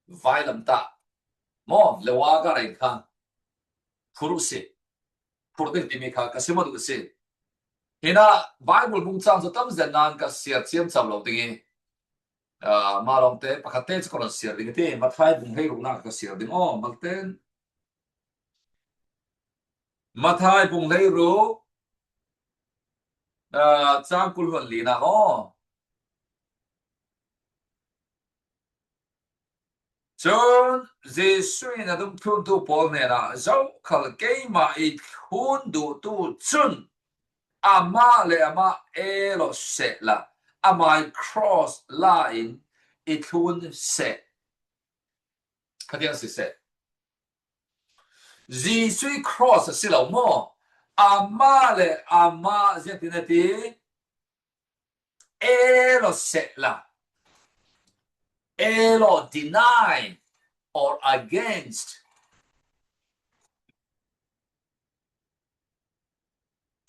vailamtah maw, lewa ka rei kha phur uh si. Phur ding timi kha ka sim a duh si. Hi na, Bible bung cang cu tam zen nan ka siar ciamco lo ding i, aa, mah lawngte pakhatte cu ka run siar ding i ti, Matthai bung hleiruknak ka siar ding aw, malten. Matthai bung hleiruk, aa, cang kul hluan linak aw. Cun Jesuh in a dungthluntu pawl hnenah, zokhal keimah i thlun duhtu cun amah le amah el aw sehla, amah i cross la in i thlun seh. Kha tiang si seh. Jesuh i cross a si lo maw? Amah le amah ziangtin a ti, el aw sehla, el aw deny or against.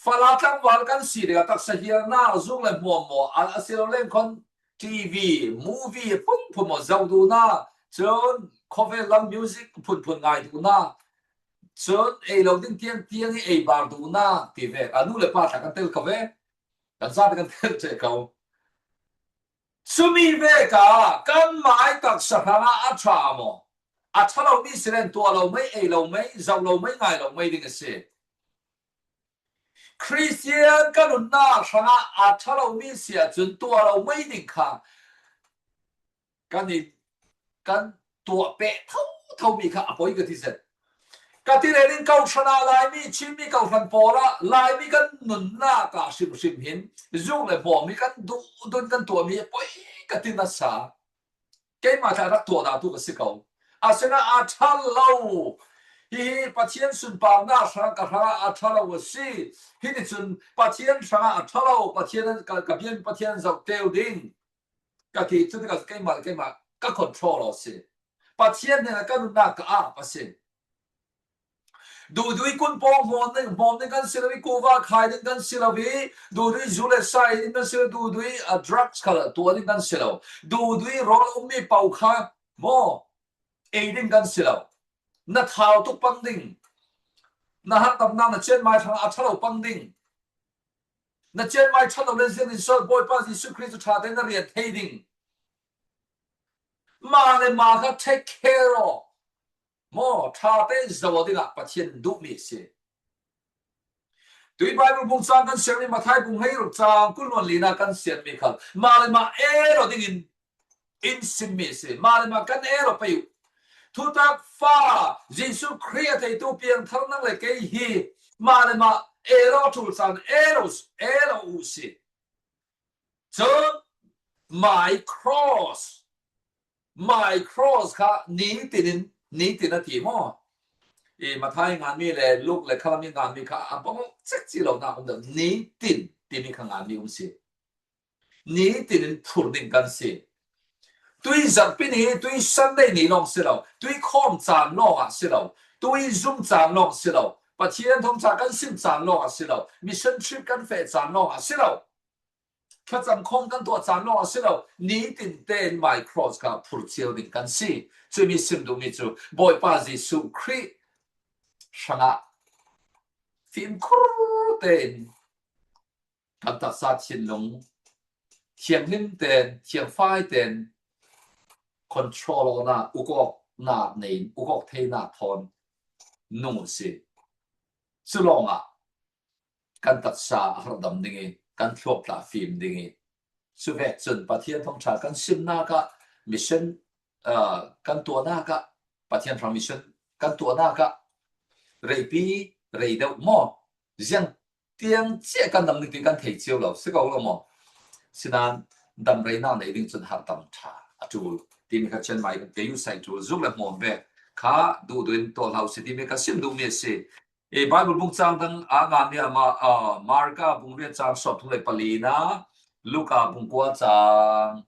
Fala tlangval kan si ding a taksa hialna zung le hmuahmuah a, a si lo leng khon T V, movie phunphun maw, zo duhna, cun khawvel lam music phunphun ngai duhna, cun ei lo ding tiang tiang i ei bar duhna ti ve. A nu le pa tla kan tel ko ve. Kan zate kan tel ṭheh ko. Cumi vekah kanmah i taksa hrangah a ṭha maw? A ṭha lomi si len tuah lo mei, ei lo mei, zoh lo mei, ngai lo mei ding a si. Khristian ka nunnak hrangah a ṭha lomi si ahcun tuah lo mei ding kha kan i, kan tuah peh thotho mi kha a poi ka ti zet. Ka ti le ning, kohhran ah Laimi, Chinmi kohhran pawl ah Laimi kan nunnak ah hrimhrim hin zung le hmawm hi kan duhdun kan tuahmi a poi ka ti nasa. Keimah tla rak tuah dah tu ka si ko. Asinain a ṭha lo. Hihi Pathian sunparnak hrang ka hrangah a ṭha lo a si. Hiti cun Pathian hrangah a ṭha lo, Pathian ka, ka biakmi Pathian zoh teu ding ka ti cu tikah keimah le keimah ka control aw si. Pathian hnenah ka nunnak ka ap a si. Duhdui kun pawng hmawm ding, hmawm ding kan si lo i, kuva khai ding kan si lo i, duhdui zu le sa ei ding kan si lo, duhdui, a, drugs khal tuah ding kan si lo. Duhdui rawl a ummi paukha maw ei ding kan si lo. Na thau tuk pang ding. Na hartamnak na cianmai hrang a ṭha lo pang ding. Na cianmai ṭha lo le ziangtin so Bawipa Jesuh Khrih cu ṭha te na rian thei ding. Mah le mah kha take care aw. Maw, ṭha te zoh dingah Pathian duhmi a si. Tui Bible bung cang kan siarmi Matthai bung hleiruk cang kul hluan lina kan siarmi khal mah le mah el aw dingin in simmi a si. Mah le mah kan el aw pei uh. Thutak fa Jesuh Khrih a theitu piangthar nang le kei hi. Mah le mah el aw ṭul caan el aw, el aw uh si. Cun my cross, my cross kha nitin in, nitin a ti maw? I Matthai nganmi le Luke le Khalam i nganmi kha a bang cekci lo nak um deuh, nitin timi kha nganmi um si. Nitin in phur ding kan si. Tui zarhpi ni, tui Sunday ni lawng si lo, tui khawm caan lawng ah si lo, tui zum caan lawng si lo, Pathian thawngṭha kan sim caan lawng ah si lo, mission trip kan feh caan lawng ah si lo. Thlacam khawng kan tuah caan lawng a si lo, nitin tein my cross kha phurh ciau ding kan si. Cumi sim duhmi cu Bawipa Jesuh Khrih hrangah fimkhur tein kan taksa thinlung thianghlim tein, thiangfai tein control awkna, ukawkna nei, ukawk theina thawn nung uh si. Cu lawngah kan taksa a harhdam ding i, kan thluak tla fim ding i, cu vek cun Pathian thawngṭha kan simnak ah, mission, aa, kan tuahnak ah, Pathian hrang mission kan tuahnak ah, reipi, rei deuh maw, ziang tiang ciah kan dam ding ti kan thei cio lo, si ko lo maw? Sinan damreinak nei ding cun harhdam ṭha a ṭul timi kha Chiang Mai kan kei uh sai ṭul zuk le hmuam ve kha duhduh in tuah hlah uh si timi ka sim duhmi a si. I Bible bung cang dang a ngan ni ama, ah, Marka bung riat cang sawmthum le palina, Luka bung kua cang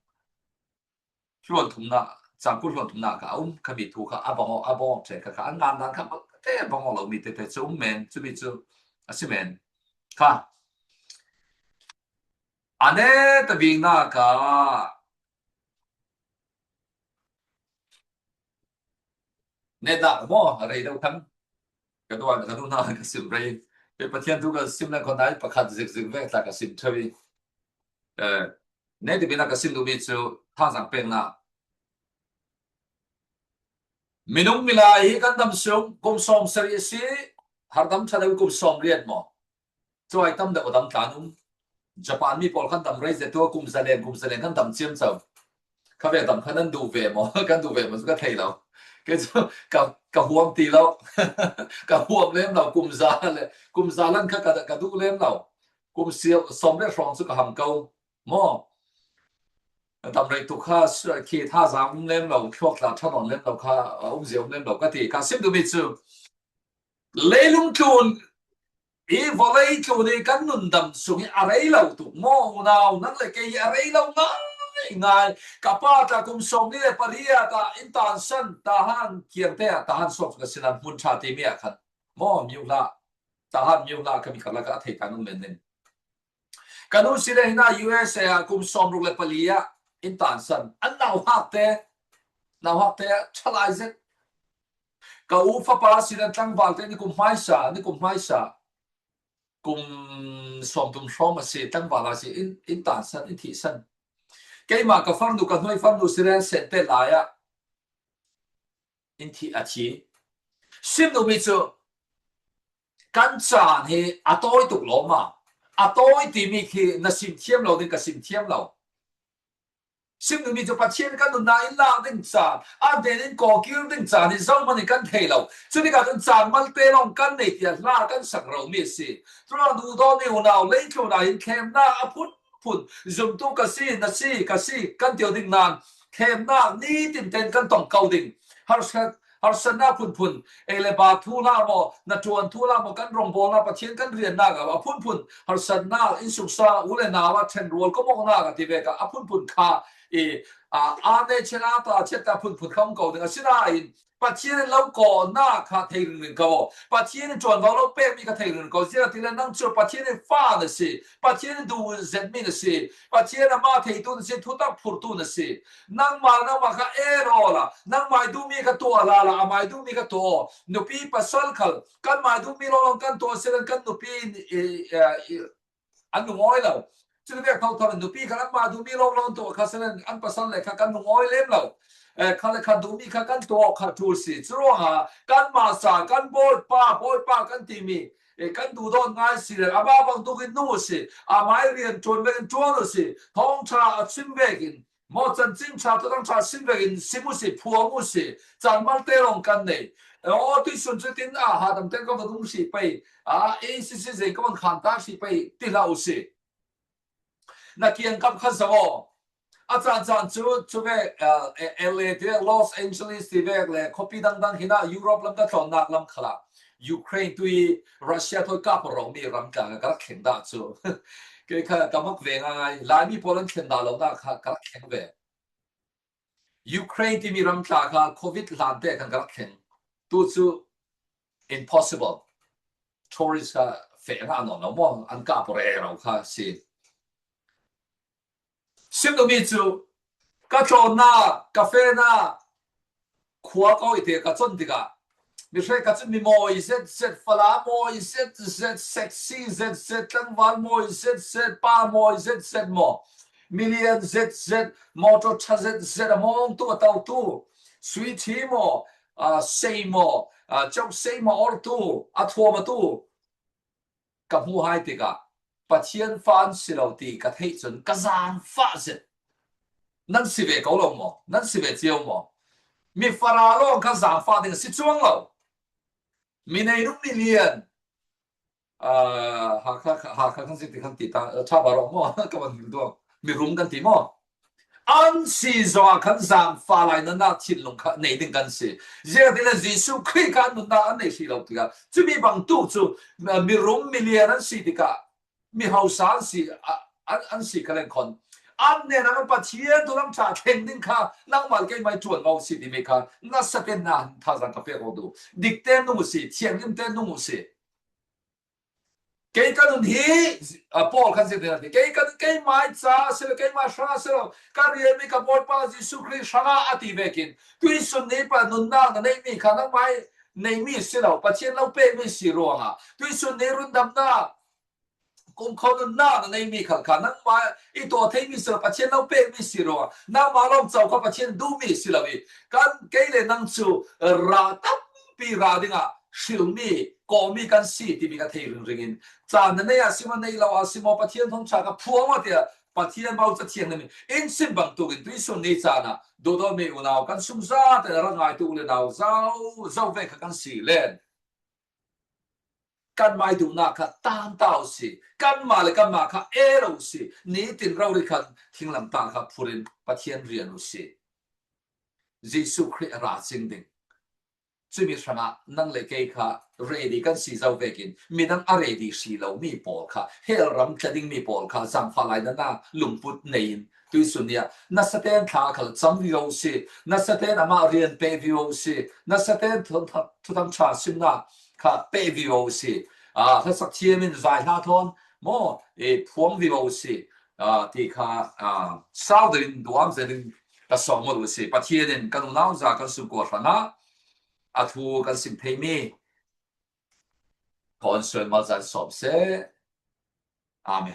hluan thumna, cang kul hluan thumna kha a um, kha mi thu kha a bang aw, a bang aw ṭhe kha kha a ngan dan kha te a bang aw lo mi tete cu um men, cumi cu a si men. Kha a ne ta biknak ah netnak maw, a rei deuh khan ka duan, ka duhna ka sim rei. Kei Pathian thu ka sim le khawnai pakhat zikzik vek tla ka sim ṭheu i, eh, ne ti bina ka sim duhmi cu thazang peknak. Minung milai hi kan dam sung kum sawm sarih a si, harhdam ṭha deuh kum sawm riat maw? Cuai tam deuh a dam tlan um. Japan mi pawl khan dam rei zet tu a kum zalen, kum zalen khan dam ciamco. Kha ve dam khan an duh ve maw? Kan duh ve maw cu ka thei lo. Kei cu ka, ka huam ti lo. Ka huam lem lo, kum za le, kum za lan kha ka, ka duh lem lo. Kum sawm le hrawng cu ka ham ko. Maw? Dam rei tuk kha khi thazang um lem lo, thluak tla ṭha nawn lem lo kha, a um zia um lem lo ka ti. Ka sim duhmi cu leilung tlun i vawlei tlun i kan nundam sung i a rei lo tuk maw? Unau, nang le kei hi a rei lo ngaingai. Ka pa tla kum sawm ni le pariat ah in tansan, Tahan kiangte ah, Tahan suak ka sinan hmun ṭha timi ah khan maw, miuhla, Tahan miuhla ka mi karlak ah a thei kan um men ning. Ka nu si le hina U S A ah kum sawmruk le pali ah in tansan. An nauhakte, nauhakte ṭhalai zet. Ka u fapa si le tlangvalte nikum hmaisa, nikum hmaisa. Kum sawmthum hrawng a si, tlangval a si, in, in tansan, in thihsan. Keimah ka farnu, ka hnuai farnu si le sente lai ah in thih a thi. Sim duhmi cu kan caan hi a tawi tuk lawm a, a tawi timi khi na sim thiam lo ding ka sim thiam lo. Sim duhmi cu Pathian kan nunnak in lak ding caan, an tein in kawkir ding caan hi zohman in kan thei lo. Cutikah cun caan malte lawng kan nei tiah hla kan sak romi a si. Curuang duhdawtmi unau, leitlun ah hin thlemnak a phun phun, zumtu ka si, na si, ka si, kan tio ding nan, thlemnak nitin ten kan tong ko ding. Harsat, harsatnak phunphun, ei le ba thuhla maw, na ṭuan thuhla maw, kan rongbawlna Pathian kan riannak a phunphun, harsatnak in sungsa u le nau a ṭhenrual kawmawknak a ti vek a phunphun kha i, a, a ne chet a ta chet a phunphun kha um ko ding. Asinain Pathian in lo kawhnak kha thei ringring ko. Pathian in ṭuanvo lo pekmi kha thei ringring ko. Ziangahtile nang cu Pathian in fa na si. Pathian in duh zetmi na si. Pathian amah theitu na si. Thutak phurtu na si. Nangmah, nangmah kha en awla. Nangmah i duhmi kha tuah lala. Amah i duhmi kha tuah aw. Nupi pasal khal. Kanmah i duhmi lawnglawng kan tuah si le kan nupi in, i, i, i, an lungawi lo. Cuti vek thotho in nupi kha anmah duhmi lawnglawng tuah kha si le an pasal le kha kan lungawi lem lo. Eh, kha le kha duhmi kha kan tuah kha ṭul si. Curuangah kanmah sa, kan Bawipa, Bawipa kan timi, eh, kan duhdawt ngai si le amah bangtuk in nung uh si. Amah i rian ṭuan vekin ṭuan uh si. Thawngṭha a sim vekin maw, cancin ṭha, Thuthang ṭha sim vekin sim uh si, phuang uh si, caan malte lawng kan nei. Aw, tuisun cu tin a hadam ten ka va dum hrih pei, a, A C C zeng ka van khan ta hrih pei, ti hlah uh si. Na kiangkap kha zo aw. A caan caan cu, cu vek, a, L A ti vek, Los Angeles ti vek le khuapi dangdang hinah Europe lam ka tlawnnak lam khalah Ukraine tui Russia thawi kap romi ram tla ka rak thleng dah cu. Kei kha ka mak ve ngaingai. Laimi pawl an thlen dah lo dah kha ka rak thleng ve. Ukraine timi ram tla kha covid hlante khan ka rak thleng. Tu cu impossible. Tourist kha feh ngah nawn lo maw? An kap rero kha si. Sim lo mi cu ka tlawnna, ka fena, khua ko i te ka con tikah, mi hre ka cun mi mawi zet zet, fala mawi zet zet, sexy zet zet, tlangval mawi zet zet, pa mawi zet zet maw, milian zet zet, motor ṭha zet zet a mawngtu a totu, sui ṭhi maw, a, sei maw, a, cok sei maw, ortu a thuam a tu ka hmu hai tikah Pathian fa an si lo ti ka theih cun ka zaangfah zet. Nan si ve ko lo maw? Nan si ve cio maw? Mi fara lawng kha zaangfah ding a si cuang lo. Mi nei nung mi lian. Ah, Hakha, Hakha kan si ti kan ti ta, eh, ṭha ba rawh maw? Ka van hil duak. Mi rum kan ti maw? An si zongah khan zaangfah lai nanah thinlung kha nei ding kan si. Ziangahtile Jesuh Khrih kha an nunnak an nei hrih lo tikah, cumi bangtuk cu, uh, mirum milian an si tikah, mi hausa an si, uh, an, an si kha lengkhon. An hnenah an Pathian thu lam ṭha thleng ding kha nangmah le keimah i ṭuan maw si timi kha nasa tenna thazang ka pek awk duh. Dikte nung uh si, thianghlimte nung uh si. Kei ka nun hi, a, Paul khan ziang ding a ti. Kei ka, keimah ca a si lo, keimah hrang a si lo, ka rianmi ka Bawipa Jesuh Khrih hrangah a ti vekin, tuisun ni pan nunnak na neihmi kha nangmah i neihmi si lo, Pathian lo pekmi si ruangah, tuisun ni rundamna, kumkhua nunnak na neihmi khal kha nangmah i tuah theihmi si lo, Pathian lo pekmi si ruangah, nangmah lawng co kha Pathian duhmi si lo i, kan kei le nang cu ra tampi ra dingah hrilmi, kawmi kan si timi ka thei ringring in, caan na nei ah si maw, nei lo ah si maw, Pathian thawngṭha ka phuang maw tiah Pathian Bau Ca Thianghlim in in sim bangtuk in tuisun ni caan ah duhdawtmi unau kan sungzate na rak ngaitu u le nau zo, zo ve kha kan si len. Kanmah i duhnak kha tanta uh si, kanmah le kanmah kha el uh si, nitin rori khan thinglamtah kha phurin Pathian rian uh si. Jesuh Khrih a ra cing ding. Cumi hrangah nang le kei kha ready kan si zo vekin, midang a ready si lo mi pawl kha, hell ram tla ding mi pawl kha, zaangfah lai nanah lungput nei in, tuisun ni ah, nasaten thla khal cam vivo si, nasaten amah rian peh vivo si, nasaten thu-, thu-, thuthang ṭha simna kha peh vivo si, a, hlasak thiam in zai hla thawn maw, e, phuang vivo si, a, ti kha, a, sau deuh in duam zel in ka sawm uh si. Pathian in kan unau za kan sungkua hrangah a thu kan sim thei mi, ka on suai mal zan sawm seh. Amen.